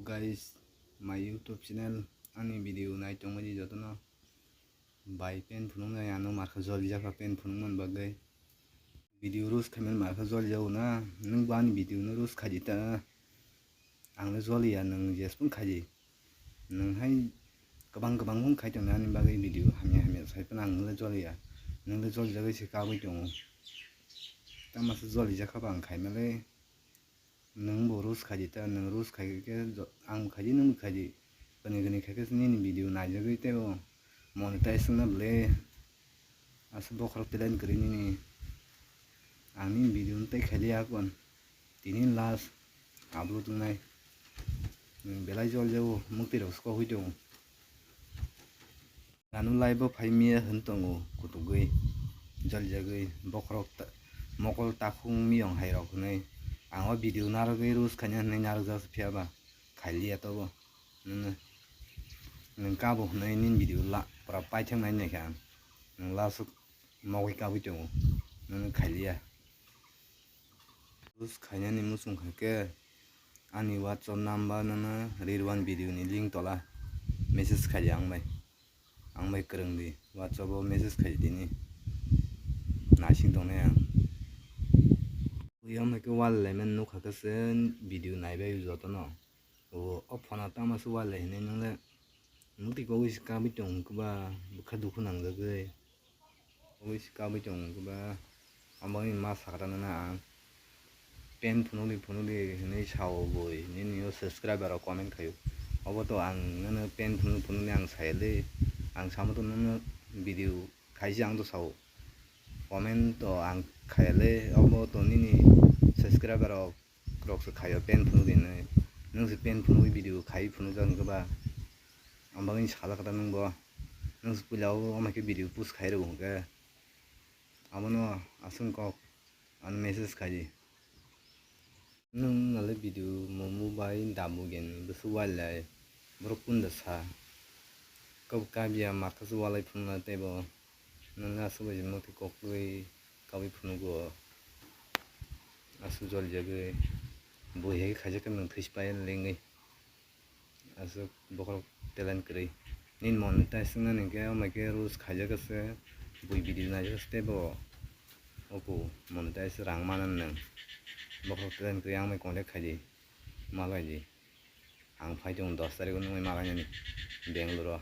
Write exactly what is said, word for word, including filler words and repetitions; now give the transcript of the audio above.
Guys, my YouTube channel, ani video nai tongmani jotono bai pen phunuknai, ano markha jolijak kha pen phunukmani bagwi. Video roast khaimani markha jolijago na, nwng bo ani video no roast khaidi ta. Ang le joliya, nwng jesphang khaidi. Nwng hai kwbang kwbang phung khai tongnai ani bagwi video hamya hamya sai phano ang le joliya. Nwng le jolijagwi se kabwi tongo. Tamo se jolijak kha ba ang khaima le. Nwng bo roast khaidi ta, nwng roast khai khe jo-, ang bo khaidi, nwng bo khaidi. Kwnwi kwnwi khai khe nini video naijagwi teibo monetize wngna bwle. Aswk bokhorok talent kwrwi nini. Ang nini video no tei khailiya akon. Tini last upload wngnai. Nwng belai jol jago, mwktwi rok se kokwi tongo. Nanu live o phai miya hwn tongo kutugwi, jolijagwi, bokhorok ta-, mokol takhung miyong hai rok hwnwi. Ang o video narwgwi roast khaina hwnwi narwkjak phiya ba khailiya tobo. Nwng, nwng kabo hwnwi nini video la pura paithak nai naikha ang. Nwng last o mogwi kabwi tongo, nwng khailiya. Roast khainani muchung kha khe ani WhatsApp number nono rerwani video ni link tola message khaidi ang bai. Ang bai kwrwng di, WhatsApp o message khaidi tini. Naising tongnai ang. Uya mai khe wal lemon nukha khe se video naibai jotono. O, o phone o tamo se wal hinwi nwngle. Mwtwi kogwi se kabwi tong hwnkhe ba bwkha dukhu nangjagwi. Kogwi se kabwi tong hwnkhe ba. Omo wngwi ma sakra nana ang. Pen phunukdi phunukdi hinwi sao boi. Nini o subscriber rok comment khaio. Obo to ang nono pen phunuk phunukdi ang sayali. Ang samo to nono video khaisi ang to sao. Comment to ang khayali. Obo to nini subscriber rok. Rok se khaio pen phunukdi hinwi. Nwng se pen phunukwi video khai phunukjak hwnkhe ba. Ang bagwi sajak khe ta nwng bo. Nwng se puila o ama khe video post khai rw hwnkhe. Abono aswk kok ano message khaidi. Nwng nale video momo bai dabu geni bwswk wailai borok kunda sa. Kok kabiya markha se walai phunukna teibo. Nwng aswk bai mwtwi koktwi kabwi phunugo. Aswk jolijagwi bui hai khaijak khe nwng thwispaiya lengwi. Aswk bokhorok talent kwrwi. Nini monetize wngnani hwnkhe omo khe roast khaijak khe se bui video naijak khe se teibo oku monetize rang manani nwng. Bokhorok talent kwrwi ang bai contact khaidi, malaidi. Ang phai tongo dos tarikh o nwng bai malainani Bangalore o.